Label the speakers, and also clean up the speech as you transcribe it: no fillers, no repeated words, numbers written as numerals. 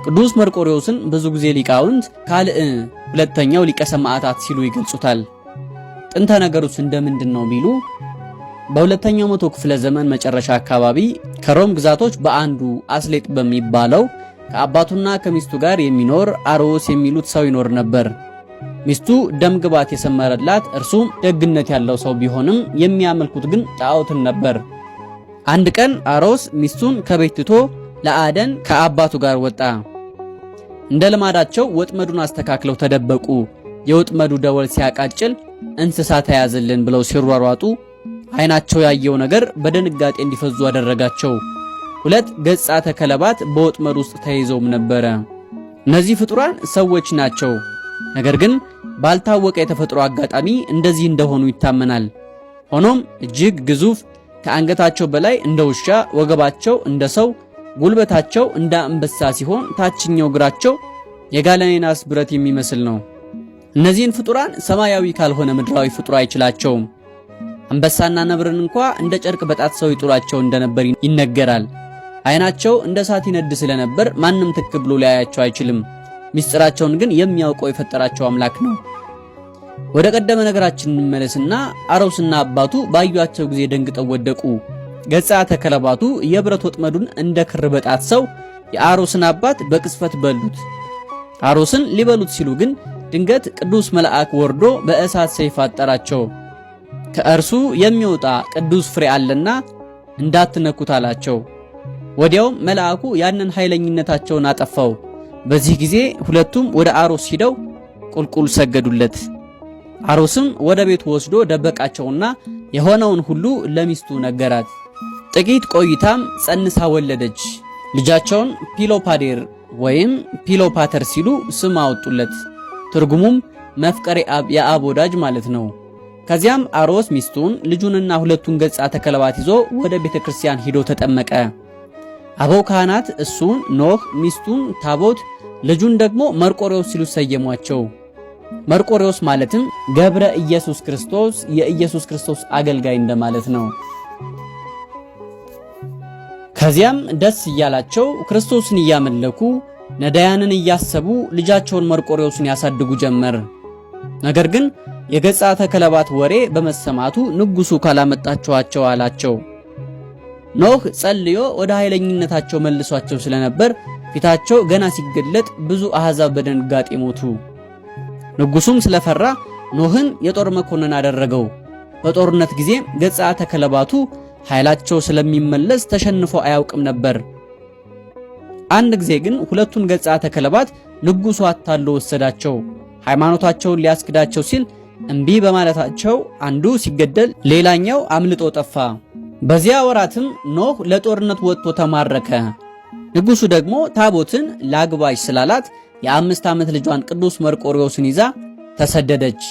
Speaker 1: ቅዱስ መርቆሬዎስን ብዙ ጊዜ ሊቃውንት ካልዕ ሁለተኛው ሊቀ ሰማዕታት ሲሉ ይገልጹታል። ጥንተ ነገሩስ እንደምንድን ነው ቢሉ በሁለተኛው መቶ ክፍለ ዘመን መጨረሻ አካባቢ ከሮም ግዛቶች በአንዱ አስሌጥ በሚባለው ከአባቱና ከሚስቱ ጋር የሚኖር አሮስ የሚሉት ሰው ይኖር ነበር። ሚስቱ ደም ግባት የሰመረላት እርሱም ደግነት ያለው ሰው ቢሆንም የሚያመልኩት ግን ጣዖትን ነበር። አንድ ቀን አሮስ ሚስቱን ከቤት ትቶ ለአደን ከአባቱ ጋር ወጣ። እንደ ልማዳቸው ወጥመዱን አስተካክለው ተደበቁ። የወጥመዱ ደወል ሲያቃጭል እንስሳ ተያዘልን ብለው ሲሯሯጡ አይናቸው ያየው ነገር በድንጋጤ እንዲፈዙ አደረጋቸው። ሁለት ገጻተ ከለባት በወጥመድ ውስጥ ተይዘውም ነበረ። እነዚህ ፍጡራን ሰዎች ናቸው። ነገር ግን ባልታወቀ የተፈጥሮ አጋጣሚ እንደዚህ እንደሆኑ ይታመናል። ሆኖም እጅግ ግዙፍ፣ ከአንገታቸው በላይ እንደ ውሻ፣ ወገባቸው እንደ ሰው፣ ጉልበታቸው እንደ አንበሳ ሲሆን ታችኛው እግራቸው የጋለ ናስ ብረት የሚመስል ነው። እነዚህን ፍጡራን ሰማያዊ ካልሆነ ምድራዊ ፍጡር አይችላቸውም። አንበሳና ነብርን እንኳ እንደ ጨርቅ በጣት ሰው ይጥሏቸው እንደነበር ይነገራል። አይናቸው እንደ እሳት ይነድ ስለነበር ማንም ትክ ብሎ ሊያያቸው አይችልም። ምስጢራቸውን ግን የሚያውቀው የፈጠራቸው አምላክ ነው። ወደ ቀደመ ነገራችን እንመለስና አሮስና አባቱ ባዩአቸው ጊዜ ደንግጠው ወደቁ። ገጻተ ከለባቱ የብረት ወጥመዱን እንደ ክር በጣት ሰው የአሮስን አባት በቅጽበት በሉት። አሮስን ሊበሉት ሲሉ ግን ድንገት ቅዱስ መልአክ ወርዶ በእሳት ሰይፍ አጠራቸው። ከእርሱ የሚወጣ ቅዱስ ፍሬ አለና እንዳትነኩት አላቸው። ወዲያውም መልአኩ ያንን ኃይለኝነታቸውን አጠፋው። በዚህ ጊዜ ሁለቱም ወደ አሮስ ሂደው ቁልቁል ሰገዱለት። አሮስም ወደ ቤቱ ወስዶ ደበቃቸውና የሆነውን ሁሉ ለሚስቱ ነገራት። ጥቂት ቆይታም ጸንሳ ወለደች። ልጃቸውን ፒሎፓዴር ወይም ፒሎፓተር ሲሉ ስም አወጡለት። ትርጉሙም መፍቀሬ አብ፣ የአብ ወዳጅ ማለት ነው። ከዚያም አሮስ ሚስቱን ልጁንና ሁለቱን ገጻተ ከለባት ይዞ ወደ ቤተ ክርስቲያን ሂዶ ተጠመቀ። አበው ካህናት እሱን ኖህ፣ ሚስቱን ታቦት፣ ልጁን ደግሞ መርቆሬዎስ ሲሉ ሰየሟቸው። መርቆሬዎስ ማለትም ገብረ ኢየሱስ ክርስቶስ፣ የኢየሱስ ክርስቶስ አገልጋይ እንደማለት ነው። ከዚያም ደስ እያላቸው ክርስቶስን እያመለኩ ነዳያንን እያሰቡ ልጃቸውን መርቆሬዎስን ያሳድጉ ጀመር። ነገር ግን የገጻተ ከለባት ወሬ በመሰማቱ ንጉሱ ካላመጣችኋቸው አላቸው። ኖህ ጸልዮ ወደ ኃይለኝነታቸው መልሷቸው ስለነበር ፊታቸው ገና ሲገለጥ ብዙ አሕዛብ በድንጋጤ ሞቱ። ንጉሱም ስለፈራ ኖህን የጦር መኮንን አደረገው። በጦርነት ጊዜ ገጻተ ከለባቱ ኃይላቸው ስለሚመለስ ተሸንፎ አያውቅም ነበር። አንድ ጊዜ ግን ሁለቱን ገጻተ ከለባት ንጉሱ አታሎ ወሰዳቸው። ሃይማኖታቸውን ሊያስክዳቸው ሲል እምቢ በማለታቸው አንዱ ሲገደል ሌላኛው አምልጦ ጠፋ። በዚያ ወራትም ኖህ ለጦርነት ወጥቶ ተማረከ። ንጉሱ ደግሞ ታቦትን ላግባሽ ስላላት የ5 ዓመት ልጇን ቅዱስ መርቆሪዎስን ይዛ ተሰደደች።